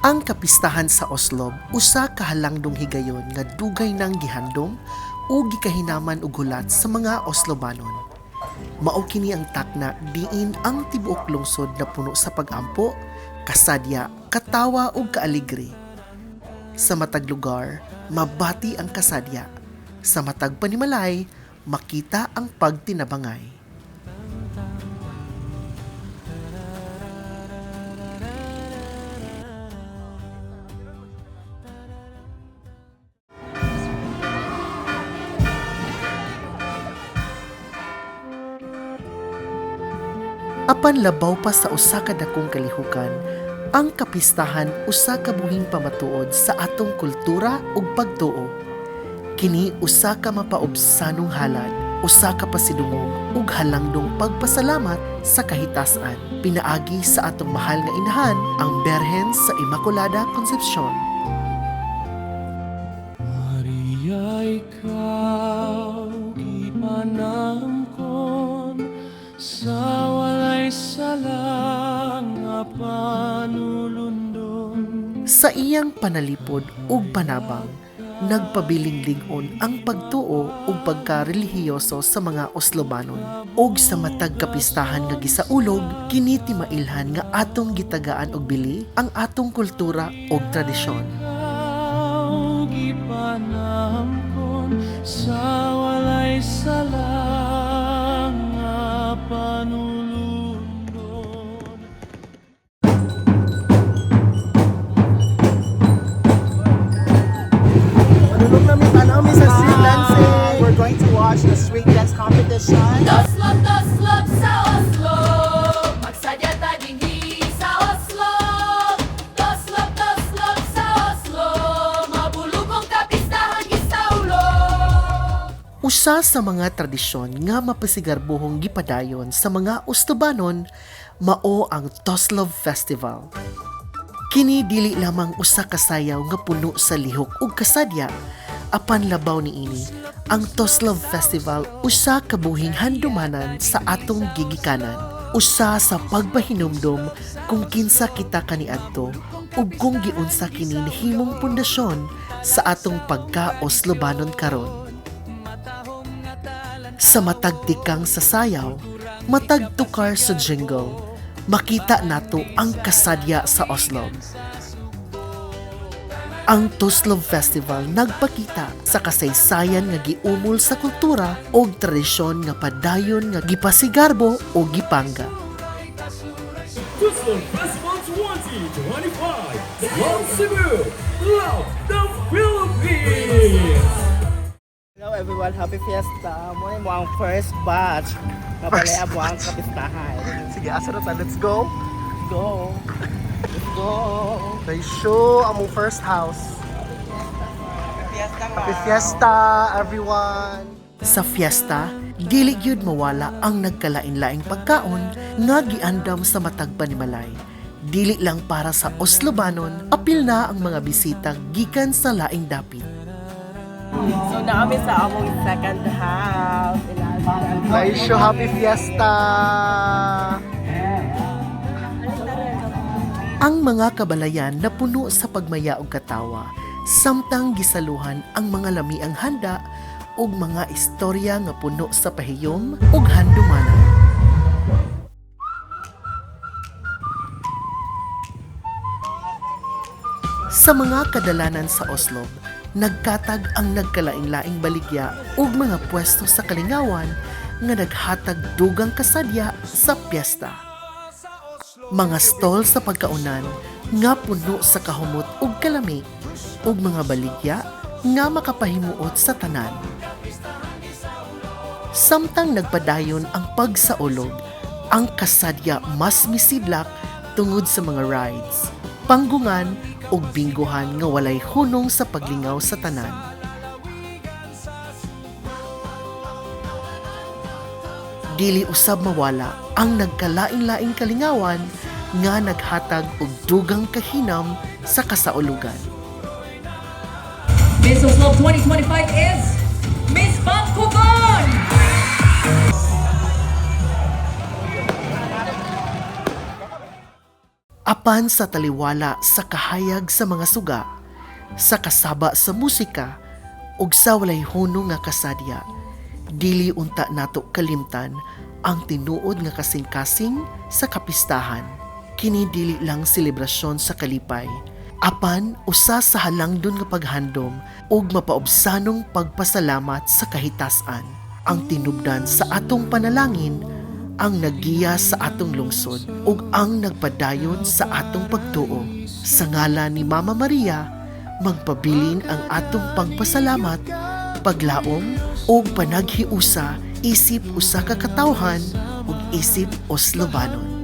Ang kapistahan sa Oslob usa ka halangdong higayon nga dugay nang gihandom o gikahinaman og hulat sa mga Oslobanon. Mao kini ang takna diin ang tibuok lungsod na puno sa pag-ampo, kasadya, katawa ug kaaligre. Sa matag lugar, mabati ang kasadya. Sa matag panimalay, makita ang pagtinabangay. Apan labaw pa sa usa ka dakong kalihukan, ang kapistahan usa ka buhing pamatuod sa atong kultura ug pagtuo. Kini usa ka mapaubsanong halad, usa ka pasidungog ug halangdong pagpasalamat sa kahitasan pinaagi sa atong mahal nga inahan, ang Berhen sa Immaculada Concepcion. Maria, ikaw gipanamkon sa walay sala nga panulundon. Sa iyang panalipod ug panabang, nagpabiling lig-on ang pagtuo ug pagkarelihiyoso sa mga Oslobanon. Ug sa matag kapistahan nga gisaulog, kini timailhan nga atong gitagaan og bili ang atong kultura ug tradisyon. Ikaw gipanamkon sa walay sala nga panulundon. Padulong na mi, tanaw mi sa street dancing. We're going to watch the street dance competition. Toslop, toslop sa Oslo. Magsadya ta dinhi sa Oslo. Toslop, toslop sa Oslo. Mabulubong kapistahan gisaulog. Usa sa mga tradisyon nga mapasigarbohong gipadayon sa mga Oslobanon mao ang Toslov Festival. Kini dili lamang usa ka sayaw nga puno sa lihok ug kasadya, apan labaw niini, ang Toslov Festival usa ka buhing handumanan sa atong gigikanan. Usa sa pagpahinumdom kung kinsa kita kaniadto ug kung giunsa kini nahimong pundasyon sa atong pagka-Oslobanon karon. Sa matag tikang sa sayaw, matag tukar sa jingle, makita nato ang kasadya sa Oslob. Ang Toslov Festival nagpakita sa kasaysayan nga giumol sa kultura og tradisyon nga padayon nga gipasigarbo o gipangga. Tucson Festival 2025. Love Cebu. Love the Philippines. Hello everyone, happy fiesta. Mao mo ang first batch. Mabalaya mo ang kapistahan. Sige, asa na ta? Let's go. Go. Let's go. They show among first house. Fiesta. Happy fiesta, everyone. Sa fiesta, dili gyud mawala ang nagkalain-laing pagkaon nga giandam sa matag panimalay. Dili lang para sa Oslobanon, apil na ang mga bisita gikan sa laing dapit. So naa mi sa among second house. They show happy fiesta. Ang mga kabalayan na puno sa pagmaya og katawa, samtang gisaluhan ang mga lamiang handa ug mga istorya nga puno sa pahiyom ug handumanan. Sa mga kadalanan sa Oslob, nagkatag ang nagkalaing-laing baligya ug mga pwesto sa kalingawan nga naghatag dugang kasadya sa piyesta. Mga stall sa pagkaunan nga puno sa kahumot ug kalami ug mga baligya nga makapahimuot sa tanan. Samtang nagpadayon ang pagsaulog, ang kasadya mas misidlak tungod sa mga rides, panggungan ug bingguhan nga walay hunong sa paglingaw sa tanan. Dili usab mawala ang nagkalain-laing kalingawan nga naghatag og dugang kahinam sa kasaulugan. Miss Oslo 2025 is Miss Bangkugon! Apan sa taliwala sa kahayag sa mga suga, sa kasaba sa musika, ug sa walay hunong nga kasadya, dili unta nato kalimtan ang tinuod nga kasing-kasing sa kapistahan. Kini dili lang selebrasyon sa kalipay, apan usa sa halangdon nga paghandom ug mapaubsanong pagpasalamat sa kahitas-an. Ang tinubdan sa atong panalangin ang naggiya sa atong lungsod ug ang nagpadayon sa atong pagtuo. Sa ngalan ni Mama Maria, magpabilin ang atong pagpasalamat, paglaom ug panaghiusa isip usa ka katawhan ug isip Oslobanon.